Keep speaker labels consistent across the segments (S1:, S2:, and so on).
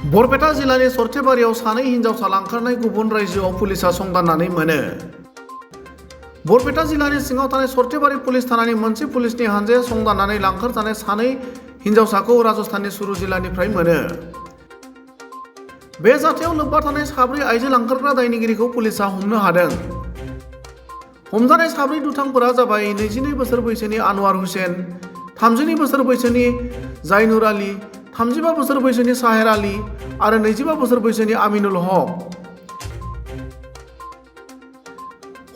S1: बरपेटा जिल्लानि सरथेबारियाव सानै हिनजावसा लांखारनाय गुबुन रायजोआव पुलिसा संदाननानै मोनो। बरपेटा जिल्लानि सिङाव थानाय सरथेबारि पुलिस थानानि मोनसे पुलिसनि हानजाया संदाननानै लांखारजानाय सानै हिनजावसाखौ राजस्थाननि सुरु जिल्लानिफ्राय मोनो। बे जाथायाव लोब्बा थानाय साब्रै आइजो लांखारग्रा दायनिगिरिखौ पुलिसा हमनो हादों। हमजानाय साब्रै दुथांफोरा जाबाय 22 बोसोर बैसोनि आनवार हुसेन, 32 बोसोर बैसोनि जाइनुर आली, 35 बोसोर बैसोनि साहेर आली आरो 25 बोसोर बैसोनि आमिनुल हक।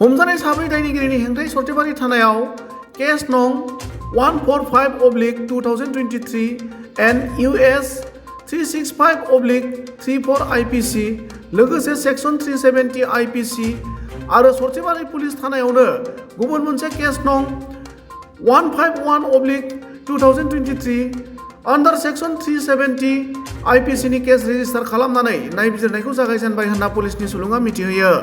S1: हमजानाय साब्रै दायनिगिरिनि हेंथायै सरथेबारि थानायाव केस नं 145/2023 एन्ड US 365/34 IPC लोगोसे सेक्सन 370 IPC आरो सरथेबारि पुलिस थानायावनो गुबुन मोनसे केस नं 151/2023 आन्डार सेक्सन 370 IPC नि केस रेजिस्टार खालामनानै नायबिजिरनायखौ जागायजेनबाय होनना पुलिसनि सुलुङा मिथिहोयो।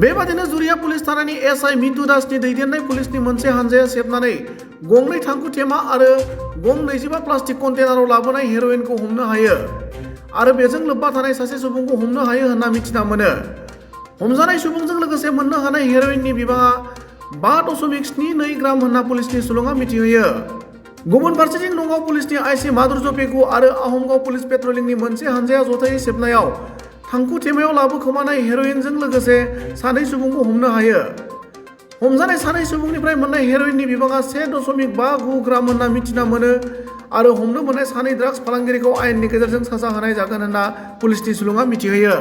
S1: बेबादिनो जुरिया पुलिस थानानि SI मितु दासनि दैदेननाय पुलिसनि मोनसे हानजाया सेबनानै गंनै थांखु थेमा आरो गं 25 प्लास्टिक कन्टेनाराव लाबोनाय हेर'इनखौ हमनो हायो आरो बेजों लोब्बा थानाय सासे सुबुंखौ हमनो हायो होनना मिथिना मोनो। हमजानाय सुबुंजों लोगोसे मोननो हानाय हेर'इननि बिबाङा 5.72 ग्राम होनना पुलिसनि सुलुङा मिथिहोयो। गुबुन फारसेथिं नगाव पुलिसनि IC माधुर्य पेगु आरो आहमगाव पुलिस पेट्रलिंनि मोनसे हानजाया जथायै सेबनायाव थांखु थेमायाव लाबोखोमानाय हेर'इनजों लोगोसे सानै सुबुंखौ हमनो हायो। हमजानाय सानै सुबुंनिफ्राय मोननाय हेर'इननि बिबाङा 1.59 ग्राम होनना मिथिना मोनो आरो हमनो मोननाय सानै ड्राग्स फालांगिरिखौ आयेननि गेजेरजों साजा होनाय जागोन होनना पुलिसनि सुलुङा मिथिहोयो।